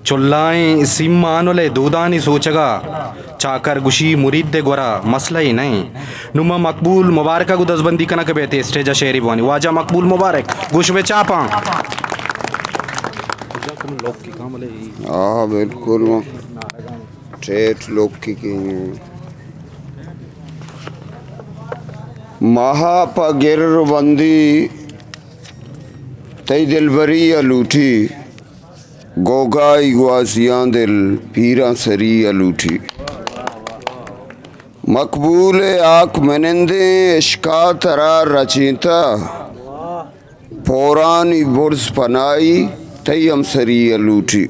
چلائیں سیم آنل ءِ دودانی سوچگ ءَ چاکر گوشی مرید ءِ گورا مسئلہ ئے نہ ایں۔ نوں ما مقبول مبارک ءَ گوں دزبندی کناں کہ بیت اسٹیج ءَ شعرے بوانی۔ واجہ مقبول مبارک، گوش بہ چاپاں۔ آ، بالکل۔ ٹیٹ لوکی کی۔ ماہا پہ گر بندی تئی دلبری ءَ لوٹی، گوگائی گوازیاں دل پیراں سری ءَ لوٹی۔ مقبول ءِ آک منندیں عشقا ترا رچینتہ، پورانی برز پنائی تئی ہمسری ءَ لوٹی۔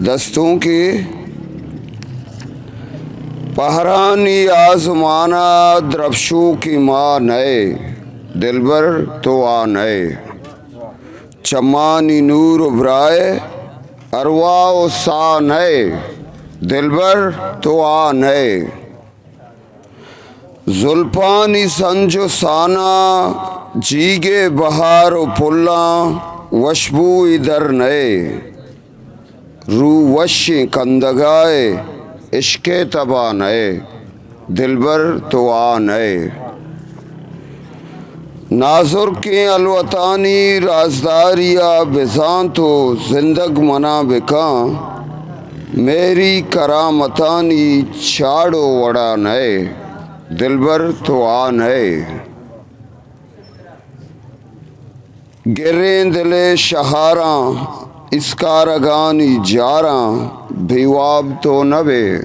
دستونکے پہرانی آزمانا درپشوکی ما نئے، دلبر تو آ نئے۔ چمانی نور و برائے، ارواح و ساہ نئے، دلبر تو آ نئے۔ زلپانی سنج و سانا، جیگے بہار و پلاں وشبوئی در نئے۔ روح وشیں کندگائے، عشق ءِ تبا نئے، دلبر تو آ نئے۔ نازرکیں الوتانی رازداری ءَ بزانت و زندگ منا بکن، مہری کرامتانی چاڑ و وڑا نئے، دلبر تو آ نئے۔ گریں دل ءِ شہاراں، اسکارگانی جاراں، بے واب تو نہ بئے۔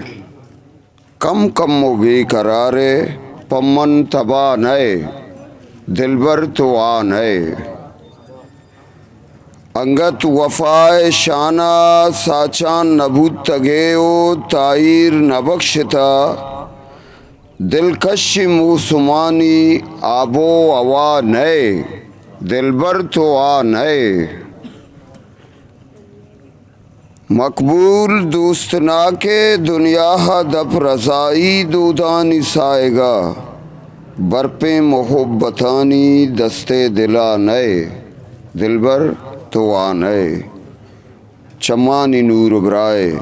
کم کم و بے قرار ئے، پہ من تباہ نئے، دلبر تو آ نئے۔ انگت وفا ءِ شان ءَ ساچان نہ بوتگ ئے و تاہیر نہ بخشتہ، دلکشیں موسمانی آب و ہوا نئے، دلبر تو آ نئے۔ مقبول دوستناک ءِ دنیا ءَ دپ رزائی دودانی ساہگ ءَ، برپیں محبتانی دست ءِ دل ءَ نئے، دلبر تو آ نئے۔ چمانی نور و برائے،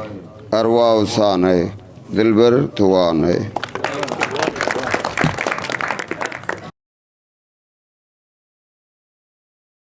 ارواح و ساہ نئے، دلبر تو آ نئے۔